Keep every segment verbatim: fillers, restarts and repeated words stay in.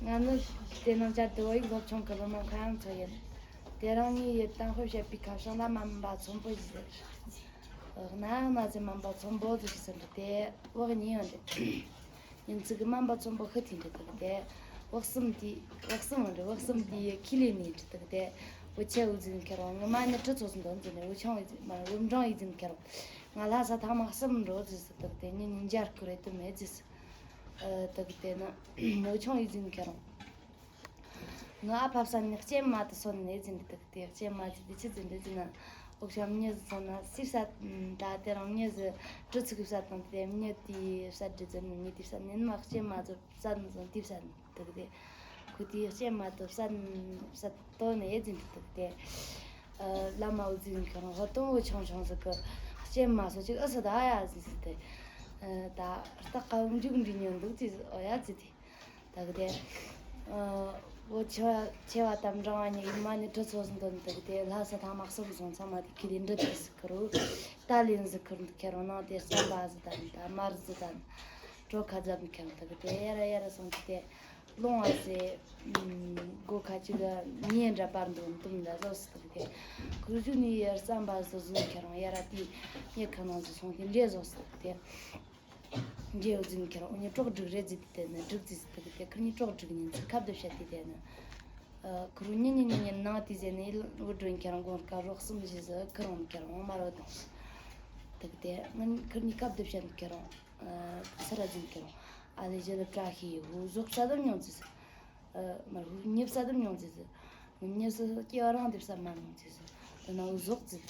ང་ནི་དེ་ནང་བཅར་ཏེ་བོད་ཡིག་སློབ་ཆུང་གི་སློབ་མ་ཁ་ཡང་ཚོ་ཡིན། དེ་རིང་ངས་ཡི་གཏམ་དཔེ་བཤད་པའི་ཁ་བྱང་ལ་མ་འབའ་ཚོན་པོ་ཞིག་ཟེར། ཨ་ན་ན་ཟེར་མ་འབའ་ཚོན་པོ་ཟེར་ཞིག་ཟེར་འདུག་དེ་བོག་ཉིན་ཡོང་དེ། ཉིན་ཚིག་གི་མ་འབའ་ཚོན་པོ་ཤི་ཐིན་འདྲི་དུག་དེ། བོག་གསུམ་དེ་བོག་གསུམ་འདྲི་བོག་གསུམ་དེ་ཡི་ཁི་ལི་ནི་འདྲི་དུག་དེ། བོ་ཆེ་འུ་ཛིན་ཁེ་རོང་ངི་མ་ནི་ཁྲི་ཚོ་སུ་འདོན་ཟིན་ནི་བོ་ཆང་འུ་ཛིན་མ་བོ་འབྲང་འུ་ཛིན་ཁེ་རོང་། ང་ལྷ་ས་ཐང་མ་གསུམ་འགྲོ་ཟིན་ཟིན་དུག་དེ་ཉིན་ཉིན་འཇར་ཁུ་རེ་དུ་མེད་ཟིན། ཨ་དག་དེ་ནི་མོ་ཆུང་ཡིད་འཛིན་ཁྱེར་འོང་། ངའི་ཨ་ཕ་བསམ་ནི་སྐྱེས་མ་དུ་སོན་ནས་འཛིན་དུག་དེ་སྐྱེས་མ་ཅི་དེ་ཆི་འཛིན་དུ་འཛིན་ན། འོག་ཤམ་མྱི་ཟི་སོན་ན་སི་བསད་ད་དེ་རང་མྱི་ཟི་གྲི་ཚིག་བསད་དང་དེ་མྱི་དེ་བསད་དྲི་འཛིན་མྱི་དེ་བསད་ནི་མ་སྐྱེས་མ་ཚོ་བསད་ནི་ཚོ་དེ་བསད་དུག་དེ། ཁུ་དེ་སྐྱེས་མ་དུ་བསད་བསད་དོ་ནས་འཛིན་དུག་དེ། ཨ་བླ་མ་འུ་འཛིན་ཁྱེར་འོང་ཧོ་ཏོང་བུ་ཆུང་ཆུང་ཟི་གི་སྐྱེས་མ་སོ་ཅིག་ཨ་སི་ད་ཡ་ཟི་ཟི་དེ། ཨ་ད་རྟགས་ཀ་འཇུག་འདྲི་ཉོན་འདུག་ཅི་ཨོ་ཡ་ཟི་དེ། ད་གི་དེ། ཨ་བོ་ཆེ་བ་ཆེ་བ་དམ་འབྲང་བ་ཉིད་ཡིན་མ་ནི་གྲི་ཚོ་ཟིན་དོན་དུ་གི་དེ་ལྷ་ས་ཐང་མ་གསུམ་སོང་ཚང་མ་དེ་ཁི་ལི་འདྲི་དུ་ཟི་ཁུ་རུ། ཏ་ལིན་ཟི་ཁུར་འདུག་ཁྱེར་འོང་ནང་དེ་རྩམ་པ་ཟི་དང་ད་མར་ཟི་དང་། གྲོ་ཁ་ཟམ་ཁྱེར་འདུག་གི་དེ་ཡ་ར་ཡ་ར་སོང་གི་དེ། ལོང་བ་ཟི། སྒོ་ཁ་ཅིག་གི་ཉེ་འདྲ་པར་འདུག་འདུག་འདྲ་བཟོ་ཟི་དུག་དེ། ཁུར་ཇུ་ནི་ཡ་རྩམ་པ་ཟི་ཟི་ཁྱེར་འོང་ཡ་ར་དེ། ཉེ་ཁ་ནང་ཟི་སོང་དེ་འདྲེ་བཟོ་ཟི་དུག་དེ། འདྲེའུ་འཛིན་ཁྱེར་འོ་ནི་གྲོགས་སྒྲིག་རེད་ཟིག་དེ་ནི་སྒྲིག་ཟིག་ཟིག་དེ་ཁུར་ནི་གྲོགས་སྒྲིག་ཉིན་ཟིག་ཁབ་དེ་བཤད་དེ་དེ་ནི། ཨ་ཁུར་ཉི་ཉི་ཉི་ཉི་ནང་དེ་ཟེ་ནི་བུ་སྒྲོན་ཁྱེར་འོང་དཀར་རོགས་གསུམ་བཞི་ཟིག་ཁུར་འོང་ཁྱེར་འོང་མ་རོ་དང་། དེ་དེ་ངན་ཁུར་ནི་ཁབ་དེ་བཤད་ཁྱེར་འོང་། ཨ་ཚེ་ར་འཛིན་ཁྱེར་འོང་ཨ་ལེ་ཞི་ལ་བཀྲ་ཤིས་ཧུ་ཟོག་ས་དམ་མྱོང་ཟིག་ཟིག་ཨ་མ་རུ་ཉིབ་ས་དམ་མྱོང་ཟིག་ཟིག་ངན་ཉི་སི་སྐྱེ་བ་རང་དེ་བསམ་མ་མྱོང་ཟིག་ཟིག་དེ་ན་ཧུ་ཟོག་ཟིག་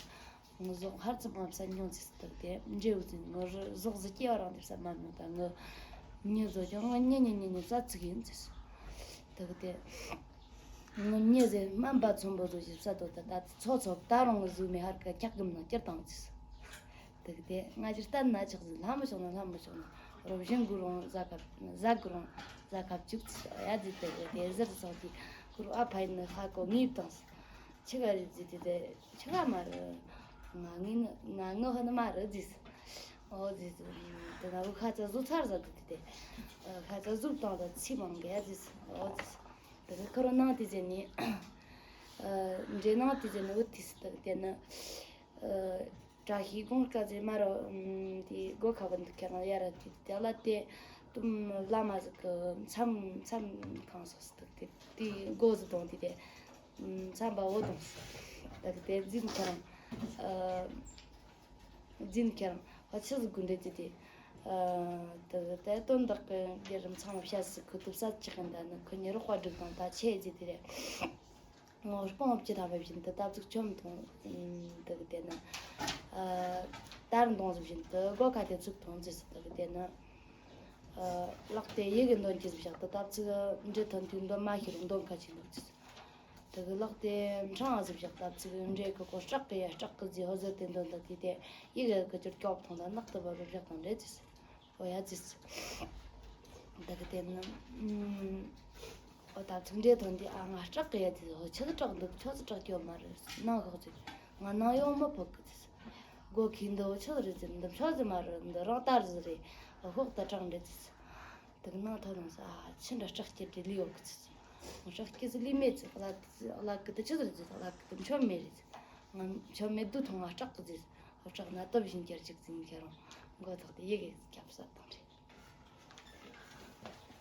ངུ་ཟོག་ཧར་ཙམ་ངབ་ས་མྱོང་ཚེ་སྟག་དེ་འདྲེའུ་ཚེ་ངུ་རུ་ཟོག་ཟི་སྐྱེ་བ་རང་དེ་ས་མ་མྱོང་ད་ངུ་མྱི་ཟོ་ཀྱང་ངུ་ཉི་ཉི་ཉི་ཉི་ས་ཚིག་ཡིན་ཚེ་སྟག་དེ་ངུ་མྱི་ཟེ་སྨན་པ་ཚོན་པོ་ཟོ་ཞིབ་ས་དོ་ད་ད་ཚོ་ཚོ་ད་རང་ངུ་ཟུག་མེ་ཧར་ཀ་འཁྱག་གི་མི་ནང་སྐྱུར་བཏང་ཚེ་སྟག་དེ་ང་ཅི་ལྟ་ན་ཆག་ཟི་ལྷ་མོ་ཤོག་ན་ལྷ་མོ་ཤོག་ན་རོ་བཞིན་གུ་རུང་ཟ་ཁབ་ཟ་གུ་རུང་ཟ་ཁབ་བཅུག་ཚེ་ཡ་ཟི་དེ་དེ་ཟེར་སོང་དེ་གུ་རུ་ཨ་ཕ་ཡིན་ནི་ཧ་གོ་ངེས་བཏང་ཚེ་ཆི་ག་རེད་ཟི་དེ་དེ། ཆི་ག་མ་རེད། ང་ངི་ནི་ང་ངི་ཧ་ནི་མ་རེད་ཟིས། ཨོ་ཟིས། དེ་ན་བུ་ཁ་ཚ་ཟུག་ཚར་ཟ་དེ་དེ། ཁ་ཚ་ཟུག་བཏང་ད་ཚི་མང་གི་ཡ་ཟིས། ཨོ་ཟིས། དེ་ཁ་ཁ་རོ་ནང་དེ་ཟེ་ནི། འདྲེ་ནང་དེ་ཟེ་ནི་བུ་དེ་སི་དེ་དེ་ནི། བཀྲ་ཤིས་དགོངས་དཀའ་ཟེ་མ་རོ། དེ་སྒོ་ཁ་བ་འདི་ཁ་ང་ཡ་ར་དེ་དེ་ལ་དེ། དུམ་བླ་མ་ཟིག་གི་མཚམས་མཚམས་ཁང་སོ་སི་དེ་དེ་སྒོ་ཟིག་དོང་དེ་དེ། མཚམས་པ་འོ་དང་། ད་གི་དེ་འཛིན་ཁྱེར་འོང་། འཛིན་ཁྱེར་འོང་། ཧ་ཆི་ཟིག་དགོས་འདྲེ་ཅི་དེ། ད་གི་དེ་དོན་དག་གི་རྒྱལ་རིམ་ཚང་མ་བཤད་སི་ཁུ་ཐུབ་ས་ཅི་གི་འདའ་ནི་ཁུ་ཉི་རོགས་པ་སྒྲིག་དང་ད་ཆེ་ཅི་དེ་རེད། ངོ་སྤོང་བཅུ་ཐམ་པ་བཞིན་དུ་ད་ཚུགས་ཆོམ་ཐོང་། ད་གི་དེ་ནི། དར་འདོང་ཟིག་བཞིན་དུ་སྒོ་ཁ་དེ་ཚུགས་ཐོང་ཟིག་ད་གི་དེ་ནི། ལག་དེ་ཡི་གེ་འདོན་གྱི་བཞག་ཏུ་ད་ཚིག་འདྲེ་ཐོན་དུས་འདོན་མ་ཤེས་རུང་འདོན་ཁ་ཆེ་འདུག་ཅི། དེ་གི་ལག་དེ་འཕྲང་ཟིག་བཞག་ད་ཚིག་འདྲེ་གི་གོ་སྐྲག་གི་ཡ་སྐྲག་གི་ཟི་ཧོ་ཟི་དེ་འདོན་ད་དེ་དེ་ཡི་གེ་གི་ཅུར་ཀྱོག་ཐོང་ད་ནག་ཏུ་བབ་བཞག་དང་འདྲེ་ཅི། ཨོ་ཡ་ཅི། དེ་གི་དེ་ནི། ཨོ་ད་ཚིག་འདྲེ་ཐོན་དེ་ཨ་ང་སྐྲག་གི་ཡ་ཅི་ཧོ་ཆི་ཟི་སྐྲག་འདུག་ཆོ་ཟི་སྐྲག་ཀྱི་ཡོད་མ་རེད་ནང་ཤོག་ཅི། ང་ནང་ཡོང་མི་ཕོད་གི་ཅི། སྒོ་ཁྱི་འདི་ཆོ་རེད་ཟེར་འདི་ཆོ་ཟེར་མ་རེད་འདི་རང་ལྟར་ཟེར་རེད། ཧོག་ད་གྲང་རེད་ཟེར། དེ་གི་ནང་ཐོ་ནང་ས་ཨ་ཕྱི་འདྲ་སྐྲག་སྐྱེ་དྲི་ལི་ཡོད་གི་ཟེར། ང་སྐྲག་སྐྱེ་ཟེར་ལི་མེད་ཟེར་ལ་ལ་གི་དེ་ཆོ་རེད་ཟེར་ལ་གི་དེ་མཆོད་མེད་རེད་ཟེར། ང་མཆོད་མེད་དུ་ཐོང་ང་སྐྲག་གི་ཟེར། ཧོ་སྐྲག་ན་སྟབས་བཞིན་གྱར་ཅིག་ཟིན་ཁྱེར་རང་མགོ་ཐོག་དེ་ཡི་གེ་རྒྱབ་ས་དང་རེད།